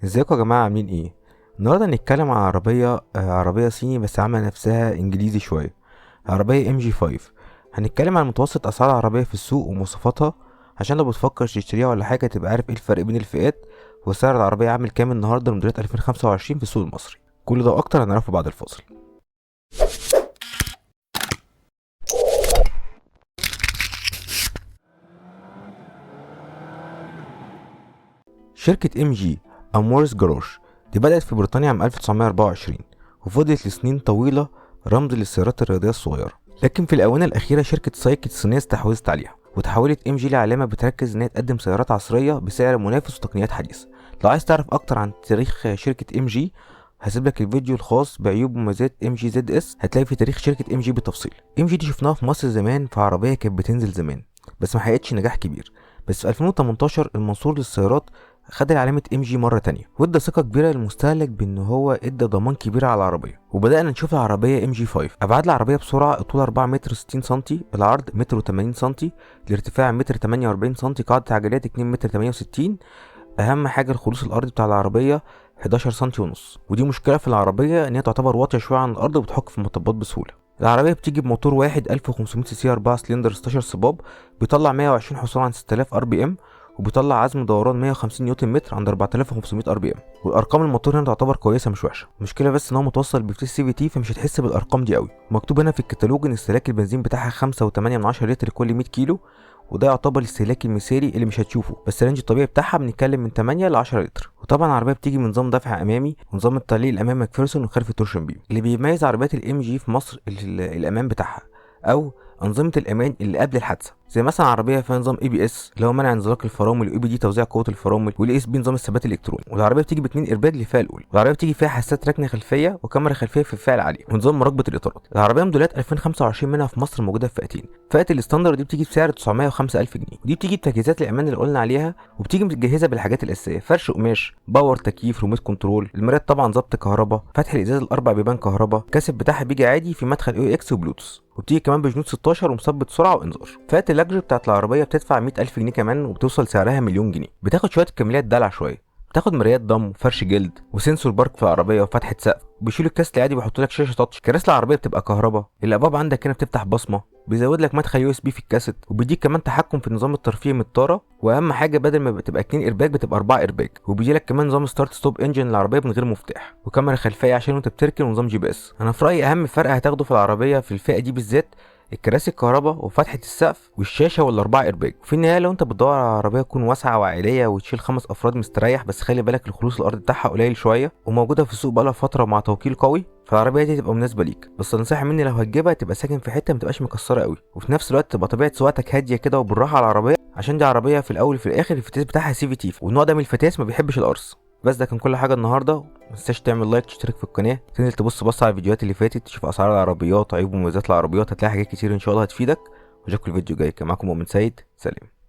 ازيكم يا جماعة، عاملين ايه؟ النهاردة هنتكلم عن عربية صيني بس عاملة نفسها انجليزي شوية، عربية MG 5. هنتكلم عن متوسط اسعار العربية في السوق ومواصفاتها، عشان لو بتفكر تشتريها ولا حاجة تبقى عارف ايه الفرق بين الفئات وسعر العربية عامل كام النهاردة لموديلات 2025 في السوق المصري. كل ده واكتر هنعرفه بعد الفاصل. شركة MG او موريس جراج دي بدأت في بريطانيا عام 1924 وفضلت لسنين طويلة رمز للسيارات الرياضية الصغيرة، لكن في الآونة الأخيرة شركة سايك الصينية استحوذت عليها وتحولت MG لعلامة بتركز إن هي تقدم سيارات عصرية بسعر منافس وتقنيات حديثة. لو عايز تعرف أكتر عن تاريخ شركة MG هسيب لك الفيديو الخاص بعيوب ومميزات MG ZS، هتلاقي في تاريخ شركة MG بالتفصيل. MG دي شفناها في مصر زمان في عربية كانت بتنزل زمان بس ما حققتش نجاح كبير، بس في 2018 المنصور للسيارات خد علامة MG مرة تانية وادى ثقة كبيرة للمستهلك بان هو ادى ضمان كبير على العربية، وبدأنا نشوف العربية MG 5. ابعاد العربية بسرعة: الطول 4 متر 60 سنتي، العرض متر وتمانين سنتي، الارتفاع متر تمانية وأربعين سنتي، قاعدة عجلات 2 متر 68. اهم حاجة الخلوص الارضي بتاع العربية حداشر سنتي ونص، ودي مشكلة في العربية ان هي تعتبر واطية شوية عن الارض وبتحك في المطبات بسهولة. العربية بتيجي بموتور واحد 1500 سي سي 4 سلندر 16 صباب، بيطلع 120 حصان عند 6000 RPM، وبيطلع عزم دوران 150 نيوتن متر عند 4500 RPM. والارقام الموتور هنا تعتبر كويسة مش وحشة، المشكلة بس ان هو متوصل بفتيس CVT فمش هتحس بالارقام دي قوي. مكتوب هنا في الكتالوج ان استهلاك البنزين بتاعها خمسة وتمانية من عشرة لتر لكل 100 كيلو، وده يعتبر الاستهلاك المثالي اللي مش هتشوفه، بس ال range الطبيعي بتاعها بنتكلم من 8 ل 10 لتر. وطبعا العربية بتيجي من نظام دفع امامي ونظام التعليق الامامي ماكفيرسون وخلف torsion beam. اللي بيميز عربيات ال MG في مصر الامان بتاعها او انظمة الامان اللي قبل الحادثة، زي مثلا عربية فيها نظام ABS اللي هو منع انزلاق الفرامل، وال EBD توزيع قوة الفرامل، وال ESP نظام الثبات الالكتروني. والعربية بتيجي باتنين ايرباج للفئه الاولى، والعربية بتيجي فيها حساسات ركنه خلفية وكاميرا خلفية في الفئة العالية ونظام مراقبة الاطارات. العربية موديلات 2025 منها في مصر موجودة في فئتين، فئة ال standard دي بتيجي بسعر 905,000 جنيه، ودي بتيجي بتجهيزات الامان اللي قلنا عليها، وبتيجي متجهزه بالحاجات الاساسية: فرش قماش، power تكييف، remote control، المرايات طبعا ظبط كهرباء، فتح الازاز الاربع بيبان كهرباء، الكاسيت بتاعها بيجي عادي في مدخل AUX وبلوتوث، وبتيجي كمان بجنوط 16 ومثبت سرعة وانذار. فئة ال luxury بتاعت العربية بتدفع 100,000 جنيه كمان وبتوصل سعرها مليون جنيه. بتاخد شوية كماليات دلع شوية، بتاخد مرايات ضم وفرش جلد و sensor park في العربية وفتحه سقف، بيشيلوا الكاس العادي ويحطوا لك شاشة touch، كراسي العربية بتبقى كهرباء، الابواب عندك هنا بتفتح بصمة، بيزود لك مدخل USB في الكاسيت، وبيديك كمان تحكم في نظام الترفيه من الطاره، واهم حاجة بدل ما بتبقى 2 ايرباج بتبقى 4 ايرباج، وبيجي لك كمان نظام start stop engine للعربية من غير مفتاح، وكاميرا خلفية عشان وانت بتركن، ونظام GPS. انا في رايي اهم فرق هتاخده في العربية في الفئة دي بالذات الكراسي الكهرباء وفتحة السقف والشاشة والأربعة إيرباج. وفي النهاية لو أنت بتدور على عربية تكون واسعة وعائلية وتشيل 5 أفراد مستريح، بس خلي بالك الخلوص الأرض بتاعها قليل شوية وموجودة في السوق بقالها فترة مع توكيل قوي، فالعربية دي تبقى مناسبة ليك. بس النصيحة مني لو هتجيبها تبقى ساكن في حتة ما تبقاش مكسرة قوي، وفي نفس الوقت تبقى طبيعة سواقتك هادية كده وبالراحة على العربية، عشان دي عربية في الأول وفي الآخر الفتيس بتاعها CVT، والنوع ده من الفتيس ما بيحبش القرص. بس ده كان كل حاجة النهاردة، ما تنساش تعمل like، تشترك في القناة، تنزل تبص بص على الفيديوهات اللي فاتت، تشوف أسعار العربيات، عيوب ومميزات العربيات، هتلاقي حاجات كتير إن شاء الله هتفيدك. وأشوفكم الفيديو الجاي. كان معاكم مؤمن سيد، سلام.